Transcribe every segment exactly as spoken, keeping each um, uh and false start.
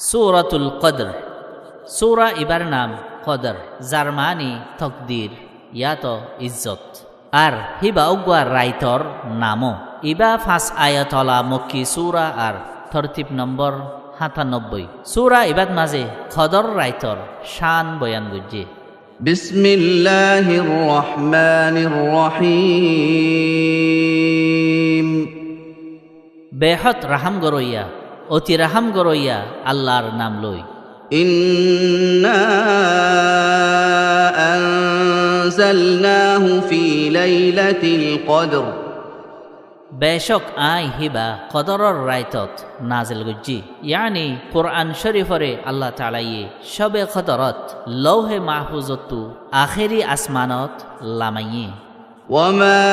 Suratul Qodr. Sura ibar nam Qodr, zar maáni tokdir, yáto izzot. Ar híba uggúa raitor namó. Iba fañs ayat ola Mokki sura ar tortib nombor háñtanobbói. Sura ibat mazé Qodor raitor cán boyan goijjé. بسم الله الرحمن الرحيم. Behód rahám goróiya, oti rahám goróiya Allar nam loi. إنا أنزلناه في ليلة القدر. Becók aññí híba Kodoror raitot nazil goijjí. Yaáni Kuran Córiforé Allah Taalaye Cóbe Kodorot Louhe Mahfuzottu akéri asmanot lamaiyé. وما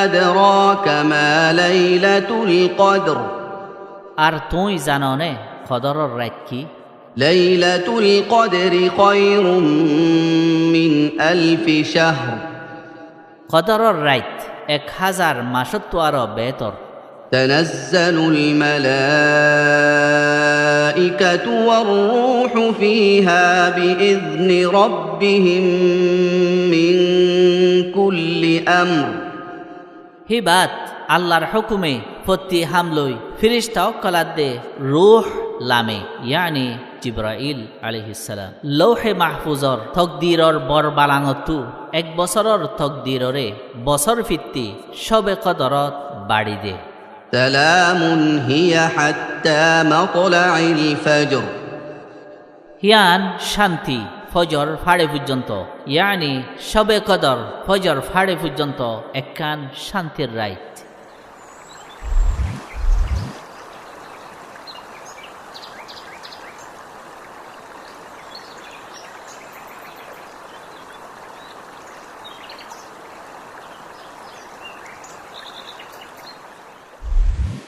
أدراك ما ليلة القدر. Ar tuñí zanoné Kodoror rait ki? ليلة القدر خير من ألف شهر. Kodoror rait ek házar macóttu aró beétor. تنزل الملائكة والروح فيها بإذن ربهم من كل أمر. Híbat Allar hókume fottí ham loi fíricta ókkol adde ruh lame, yaáni Jibrail alaihissalam. Louhe Mahfuzor tokdiror bor balaŋottu ek bosóror tokdiroré bosór fitti Cóbe Kodorot baçi de. سلام هي حتى مطلع الفجر. Hían cánti fójor fáçe foijjonto, yaáni Cóbe Kodor fójor fáçe foijjonto ekkán cántir rait.